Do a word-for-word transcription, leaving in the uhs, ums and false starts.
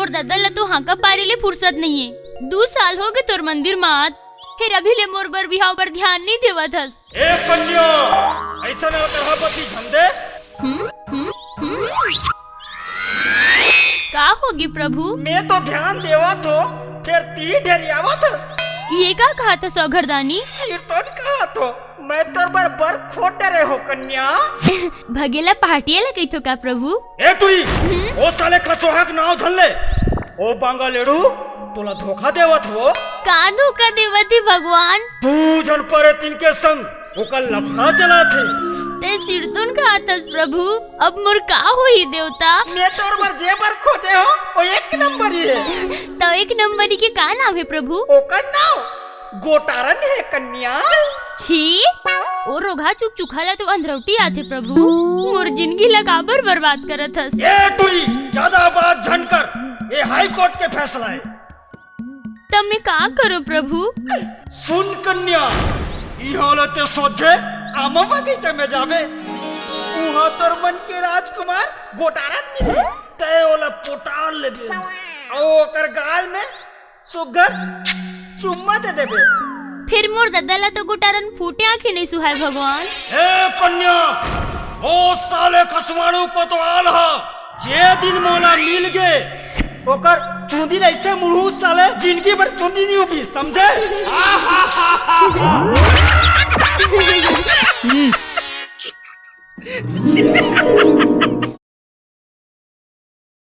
ददा ला तो हांका पारे ले फुरसत नइये। दू साल होगे तोर मंदिर म आत, फेर अभी ले मोर बर बिहाव बर ध्यान नइ देवत हस। ए कन्या, अइसन अलकरहा बत्ती झन दे। हम्म, हम्म, हम्म। का होगे प्रभु? मैं तो ध्यान देवत हों, फेर तीं ढेरियावत हस। ये का कहत हस ओ घरदानी? सिरतोन कहत हों, मैं तोर बर बर खोज डरे हों कन्या। भगेला पहाटिया ला कहिथो का प्रभु? ए टुई, हम्म? ओ साले खसोहा के नाव झन ले। ओ बांगा लेड़ू, तोला धोखा देवत हे। का धोखा देवत हे भगवान? दू झन परे तिनके संग ओकर लफड़ा चलत हे। तैं सिरतोन कहत हस प्रभु, अब मोर का होही देवता? मैं तोर बर जे बर खोजे हों, ओ एक नंबरी हे। त एक नंबरी के का नाव हे प्रभु? ओकर नाव गोटारन हे कन्या। छी, ओ रोगहा चुकचुखा ला तो अंधरौटी आथे प्रभु। मोर जिनगी ला काबर बर्बाद करत हस? ए टुई, जादा बात झन कर। ए हाई कोर्ट के फैसला हे। त मैं का करों प्रभु? सुन कन्या, इहां ले तैं सोझे आमा बगीचा में जाबे। उहां तोर मन के राजकुमार गोटारन मिलही। तैं ओला पोटार लेबे। अउ ओकर गाल में सुग्घर चुम्मा दे देबे। फेर मोर ददा ला तो गोटारन फूटे आंखी नइ सुहाय भगवान। ए कन्या, ओ साले खसवाणू कोतवाल ह, जे दिन मोला मिल गे, ओकर चुंदी अइसे मुड़हूं साले, जिनगी भर चुंदी नइ उगही, समझे?